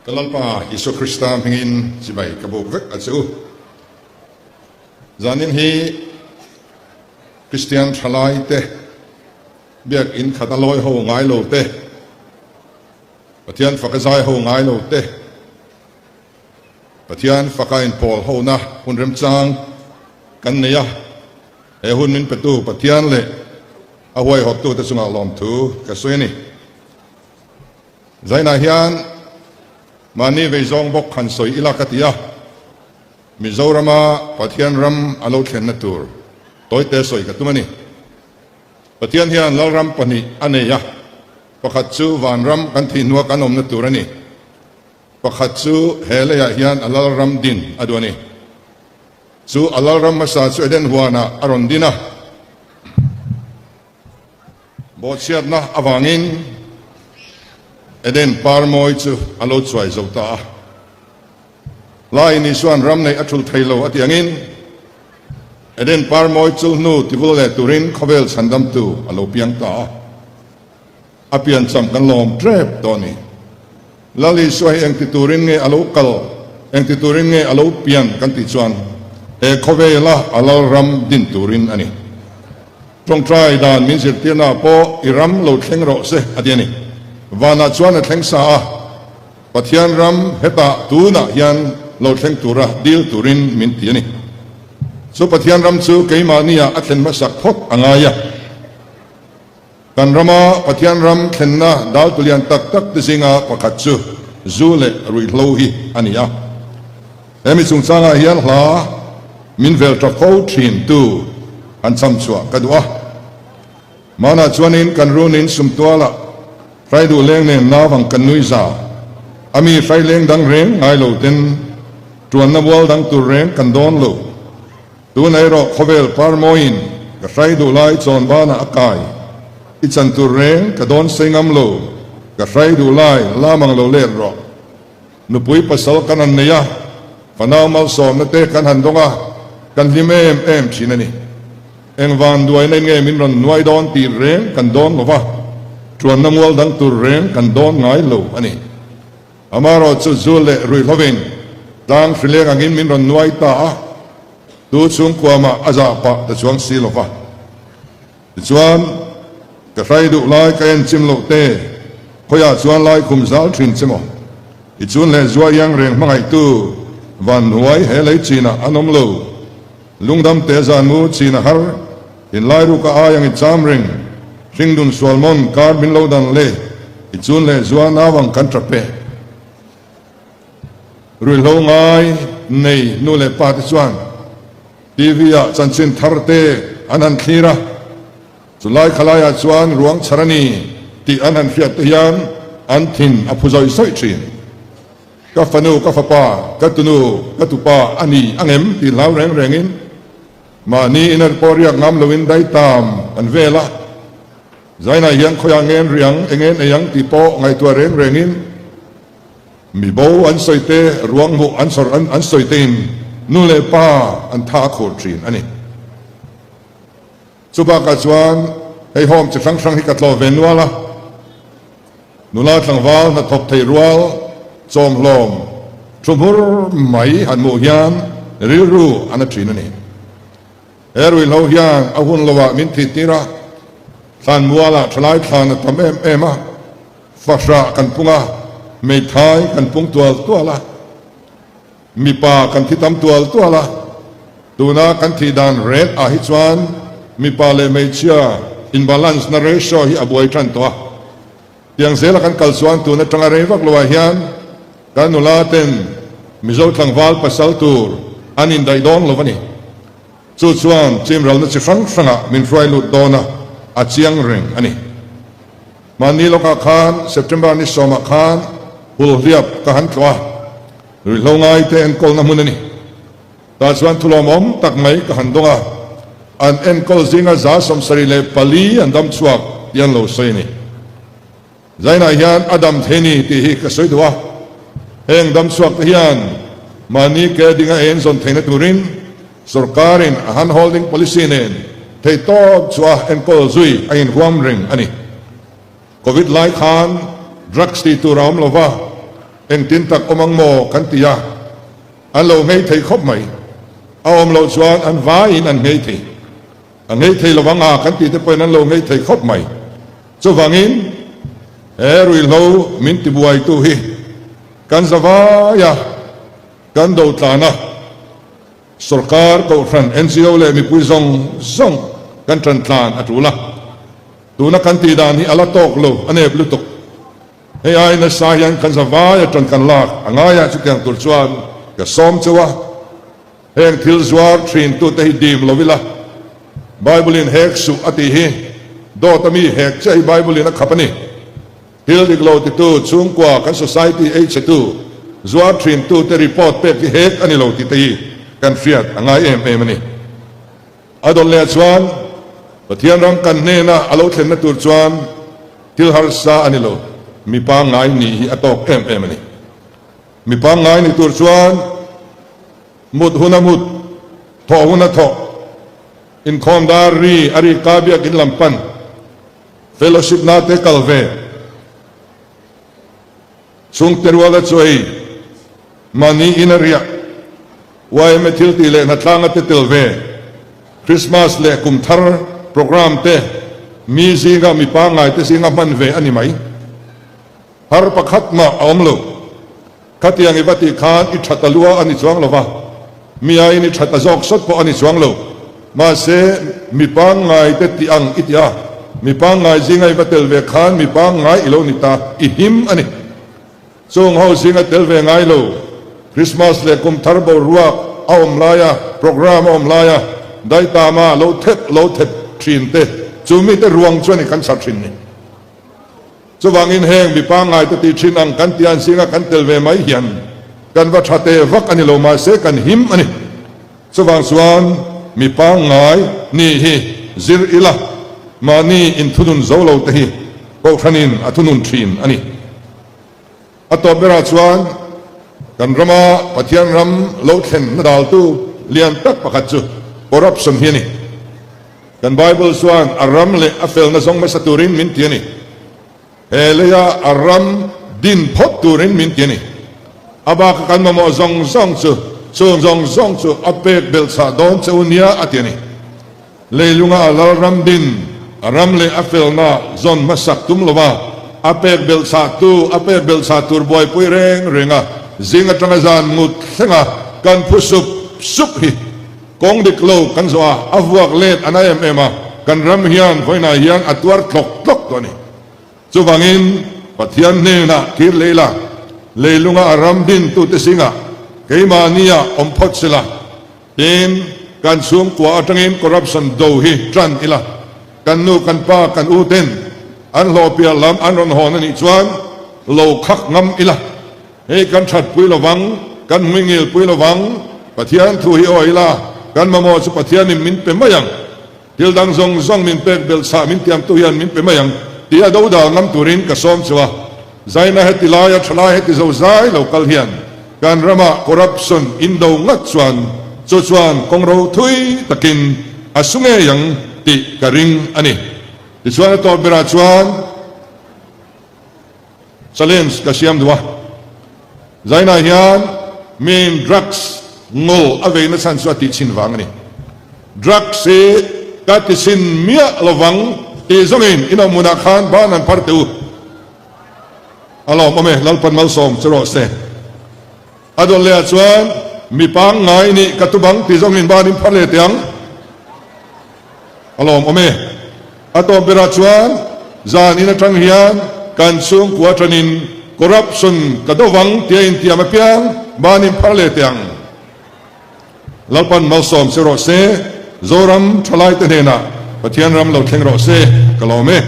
Ka Lalpa Isua Krista hmingin chibai ka buk vek a che u. Zanin hi Kristian thalai te, biakinn khat a lawi ho ngai lo te, Pathian faka zai ho ngai lo te, Pathian faka inpawl hona hun remchang kan nei a, he hun min petu Pathian leh a huaihawttute chungah lawmthu ka sawi a ni. Zainah hian mahni vei zawng bawk han sawi ila ka ti a, Mizorama Pathian ram a lo thlenna tur tawite sawi ka tum a ni. Pathian hian Lalram pahnih a nei a, pakhat chu vanram kan thih hnua kan awmna tur a ni. Pakhat chu he leiah hian a Lalram din a duh a ni. Chu a Lalram hmasa chu Eden huanah a rawn din a. Bawhchhiatna avangin Eden par mawi chu a lo chuai zo ta a. Lai ni chuan ram neih a thul thei lo a tih angin Eden par mawi chul hnu tivul leh turin khawvel chhandamtu a lo piang ta a. A piancham kan lawm tep tawh a ni. Lal Isua hi engti turin nge a lo kal, engti turin nge a lo pian kan tih chuan he khawvela a lal ram din turin a ni. Tawngtai dan min zirtirnaah pawh i ram lo thleng rawh se a ti a ni. Vanah chuan a thleng sa a, Pathian ram hetah tunah hian lo thleng tura dil turin min ti a ni. Chu Pathian ram chu keimahniah a thlen hmasak phawt a ngai a. Kan rama Pathian ram thlenna daltu lian tak tak te zinga pakhat chu zu leh ruihhlo hi a ni a. Hemi chungchangah hian hla min vel tha fo thin tu han cham chhuah ka duh a. Hmanah chuanin kan runin sumtualah hrai duh leng nen nauvang kan nui za a mi hrai leng dang reng ngai lo ten tuanna mual dang tur reng kan dawn lo. Tuna erawh khawvel parmawiin ka hrai duh lai chawn banah a kai. I chan tur reng ka dawn sei ngam lo, ka hrai duh lai lam ang lo let rawh. Nupui pasal kan han nei a, fanau malsawmna te kan han dawng a, kan hlim em em thin a ni. Engvan duaina in nge min rawn nuai dawn tih reng kan dawn lo va, tuanna mual dang tur reng kan dawn ngai lo a ni. Amaherawhchu zu leh ruihhlovin tlang hrileng angin min rawn nuai ta a, tu chhungkuamah a zah pah ta chuang si lo va. Tichuan, ka hrai duh lai ka en chim loh te, khawiah chuan lai khum zal thin che maw? I chun leh zua iang reng hmangaihtu van hnuai he lei chinah an awm lo. Lungdam te zan mu chin a har, inlairuka ai ang i cham reng, hringdun sualmawn kar min lo dan le, i chun leh zua nau ang kan tap e. Ruihhlo ngai nei nu leh pa te chuan TV ah chanchin thar te an han thlir a, chulai khalaiah chuan ruang chhar a ni tih an han hriat te hian an thin a phu zawih zawih thin. Ka fanu, ka fapa, ka tunu, ka tupa a ni ang em tih hlau reng rengin mahni ina pawh riak ngam loin daitam an vel a. Zainah hian khawiah ngen riang, eng en ei ang tih pawh ngaihtuah reng rengin mi bo an sawi te, ruang hmuh an sawr an sawi tein nu leh pa an tha a khur thin a ni. Chubakah chuan hei home chi hrang hrang hi ka tlawh ve nual a. Nula tlangval hnathawk thei rual chawmhlawm thu hmur mai han hmuh hian rilru a na thin a ni. He ruihhlo hian a hun loah min thih tir a, thlan mualah thalai thlan a tam em em a, fahrah kan pung a, hmeithai kan pung tual tual a, mipa kan thi tam tual tual a, tuna kan thih dan rek ah hi chuan mipa leh hmeichhia in balance na ratio hi a buai tan tawh a. Tiang zela kan kal chuan tun atanga rei vak loah hian kan nula ten Mizo tlangval pasal tur an indaih dawn lo a ni. Chu chuan chimralna chi hrang hrangah min hruai lut dawn a, a chiang reng a ni. Mahni lawkah khan September ni sawmah khan Hulhliap ka han tlawh a, ruihhlo ngaite enkawlna hmun a ni. Tah chuan thulawmawm tak mai ka han dawng a, an enkawl zinga 74 an dam chhuak tih an lo sawi a ni. Zainah hian a dam thei ni tih hi ka sawi duh a, heng dam chhuak te hian mahni ke dinga en zawn theihna turin sorkarin a hand holding policy nen theihtawp chu a enkawl zui a inhuam reng a ni. Covid lai khan drugs tih tur a awm lo va. Engtin tak awm ang maw kan ti a, an lo nghei thei khawp mai. A awm loh chuan an vaiin an nghei thei. A nghei thei lo vang a kan tih te pawhin an lo nghei thei khawp mai. Chuvangin he ruihhlo min tibuaitu hi kan za vai a, kan do tlan a, sorkar, kohhran, NGO leh mipui zawng zawng kan ṭan tlan a ṭul a. Tuna kan tih dan hi a la tawk lo, a nep lutuk. Hei ai nasa hian kan za vai a ṭan kan lak a ngai a, chutiang tur chuan ka sawm cheu a. Heng thil zuar thin tute hi dim lo ila, Bible in hek suh a tih hi dawt a mi hek chiah hi Bible in a khap a ni. Thil dik lo titu chhungkua kan society ei chhetu zuar thin tute report pek hi hek a ni lo tih te hi kan hriat a ngai em em a ni. A dawn leh chuan Pathian ram kan hnena a lo thlenna tur chuan thil harsa a ni lo, mi pangngai nih hi a tawk em em a ni. Mi pangngai ni tur chuan mut hun a mut, thawh hun a thawh, inkhawm dar ri a ri ka biakin lam pan, fellowship na te kal ve, chhungte rual a chuai, mahni in a riah, yma thil tih leh hnatlang a te tel ve, Christmas leh kum thar programme te mi zinga mi pangngai te zinga hman ve a ni mai. Har pakhat mah a awm lo. Khatiang i va tih khan i that a lua a ni chuang lo va, mi aiin i that a zawk sawt pawh a ni chuang lo. Mahse, mi pangngai te tih ang i ti a, mi pangngai zinga i va tel ve khan mi pangngai i lo ni ta, i him a ni. Chung ho zinga tel ve ngai lo, Christmas leh kum thar boruak a awm laia, programme a awm laia daitama lo thep lo thep thin te, chu mite ruang chuan i kan chhar thin ni. Chuvangin heng mi pangngai te tih thin ang kan tian zinga kan tel ve mai hian kan va tha te vak a ni lo mahse kan him a ni. Chuvang chuan mi pangngai nih hi zir ila mahni inthunun zo lo te hi Kohhranin a thunun thin a ni. A tawp berah chuan kan rama Pathian ram lo thlen na daltu lian tak pakhat chu corruption hi a ni. Kan Bible chuan a ram leh a felna zawng hmasa turin min ti a ni. He leia a ram din phawt turin min ti a ni. A baka kan mamawh zawng zawng chu chung zawng zawng chu a pek belhchhah dawn che u nia a ti a ni. Leilunga a lal ram din, a ram leh a felna zawn hmasak tum lova a pek belhchhahtu, a pek belhchhah tur buaipui reng renga zing atanga zan ngut thlenga kan phu sup sup hi kawng dik lo kan zawh a, a vuak let a na em em a, kan ram hian vawiinah hian a tuar tlawk tlawk tawh a ni. Chuvangin Pathian hnenah kir leh ila, leilunga a ram dintute zingah keimahnia awm phawt sela, Tin, kan chhungkua atangin corruption do hi tan ila, kan nu, kan pa, kan u ten an hlawh piah lam an rawn hawn a nih chuan lo khak ngam ila, hei kan that pui lovang, kan hmuingil pui lovang, Pathian thu hi aw ila, kan mamawh chu Pathianin min pe mai ang. Thil dang zawng zawng min pek belh chhah min tiamtu hian min pe mai ang tih a dodal ngam turin ka sawm chu a. Zaina heti laia thalai heti zo zai lo kal hian kan ramah corruption in do ngat chuan chu chuan kawngro thui takin a su ngei ang tih ka ring a ni. Tichuan a tawp berah chuan. Challenge ka siam duh a, Zainah hian miin drugs ngaw a veina chhan chu a tih chhin vang a ni. Drugs hi ka ti chhin miah lovang tih zawngin in awmhmunah khan ban an phar teh u. A lawm awm e, Lalpan malsawm che rawh se. A dawn lehah chuan mi pangngai nih ka tum ang tih zawngin ban in phar leh teh ang. A lawmawm e. A tawp berah chuan zan in atang hian kan chhungkua atanin corruption ka do vang tia intiam apiang ban in phar leh teh ang. Lalpan malsawm che rawh se, Zoram thalaite hnenah Pathian ram lo thleng rawh se, ka lawm e.